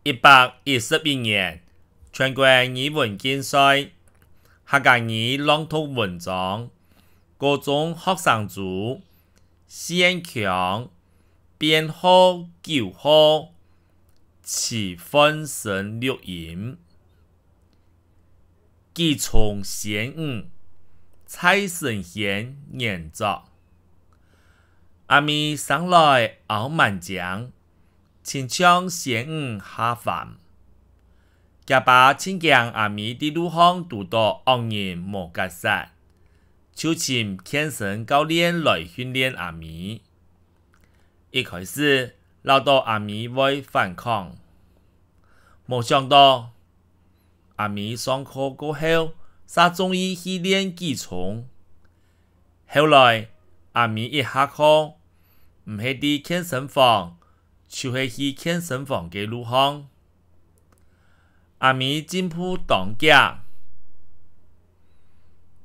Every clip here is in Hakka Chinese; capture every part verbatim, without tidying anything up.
一百一十一年，全國語文競賽，客家語朗讀文章，高中學生組，四縣腔，編號九號，徐煥昇錄音。舉重仙女，蔡承軒原作。阿咪生來拗蠻靚， 親像仙女下凡。厥爸盡驚阿咪在路項堵著惡人無結煞，就尋健身教練來訓練阿咪。一開始，恅著阿咪會反抗，無想著，阿咪上課過後，煞中意去練舉重。後來，阿咪一下課，毋係在健身房， 就係去健身房个路項。阿咪進步當遽，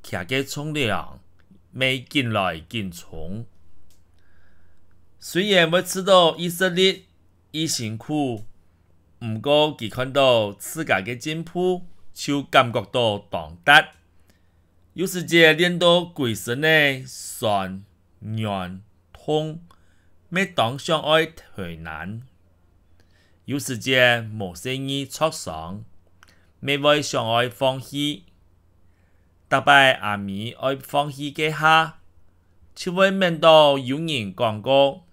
擎个重量乜緊來緊重。雖然會試著異食力、異辛苦，毋過佢看著自家个進步，就感覺著當值。有時節練到歸身仔痠、軟、 痛，乜當想愛偷懶。有時節無細義著傷，乜會想愛放棄。逐擺阿咪愛放棄該下，就會愐著有人講過：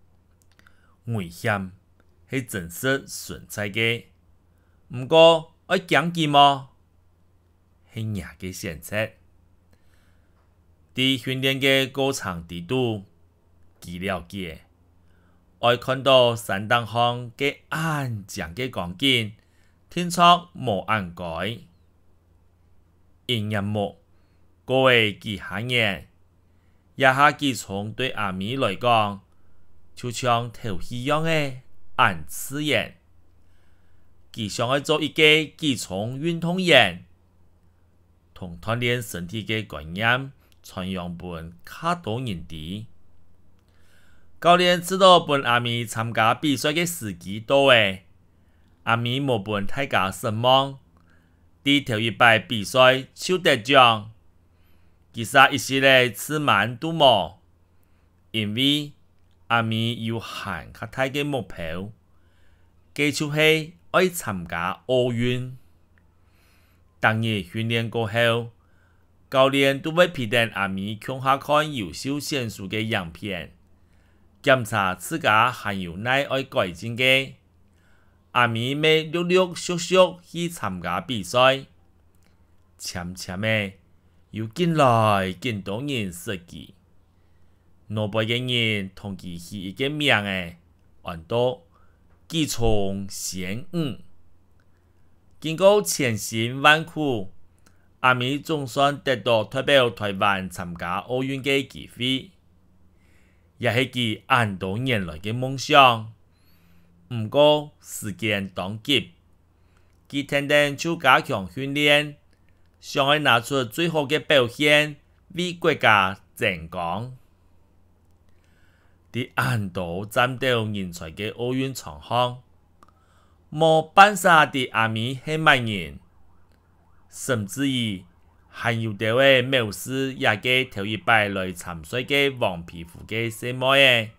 「危險係真實存在个，毋過愛驚佢無？」 係若个選擇。在訓練个過程裡肚，佢了解，愛看著山頂項个恁靚个光景，定著無恁該。一𥍉目，過了幾下年， 這下舉重對阿咪來講，就像敨氣樣仔，恁自然。佢想愛做一個舉重運動員，同鍛鍊身體个觀念傳揚分較多人知。教練知著分阿咪參加比賽个時機到了，阿咪無分大家失望，在頭一擺比賽就得獎。 佢煞一息仔自滿都無，因為阿咪有還較大个目標，該就係愛參加奧運。逐日訓練過後，教練都會陪等阿咪共下看優秀選手个影片，檢查自家還有哪愛改進个。阿咪乜陸陸續續去參加比賽。 漸漸仔，有緊來緊多人識佢。外背个人同佢起一個名仔，安到舉重仙女。經過千辛萬苦，阿咪總算得著代表臺灣參加奧運个機會，也係佢恁多年來个夢想。毋過時間當急， 佢跈等就加強訓練，想愛拿出最好个表現，為國家爭光。在恁多戰鬥人才个奧運場項，無半儕知阿咪係麼人，甚至於還有兜仔藐視這個頭一擺來參賽个黃皮膚个細妹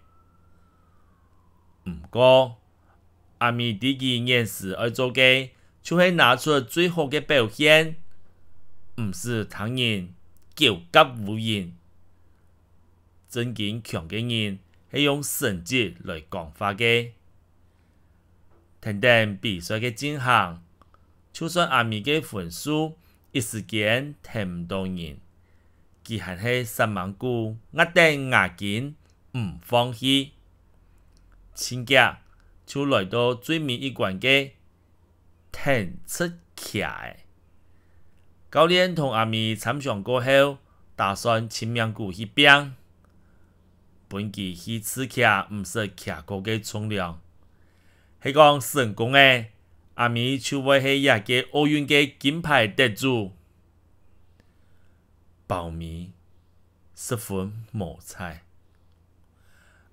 仔。毋過， 阿咪知佢現時愛做个，就係拿出最好个表現，毋使聽人狗夾烏蠅。正經強个人係用成績來講話个。跈等比賽个進行，就算阿咪个分數一時間跈毋著人，佢還係煞猛牯，齧等牙根， 毋放棄。盡遽就來到最尾一關个挺直徛仔。教練同阿咪參詳過後，打算盡命牯去拚，分佢去試徛毋識徛過个重量。係講成功了，阿咪就會係這屆奧運个金牌得主。包尾，十分無彩。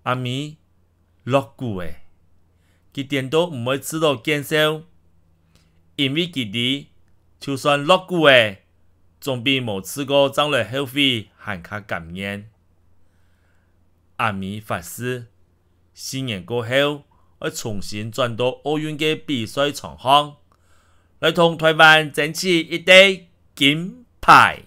阿咪落牯了，佢顛倒毋會試著見笑，因為佢知，就算落鼓仔，總比無試過正來後悔還較甘願。阿咪發誓，四年過後，愛重新轉到奧運个比賽場項，來同臺灣爭取一塊金牌。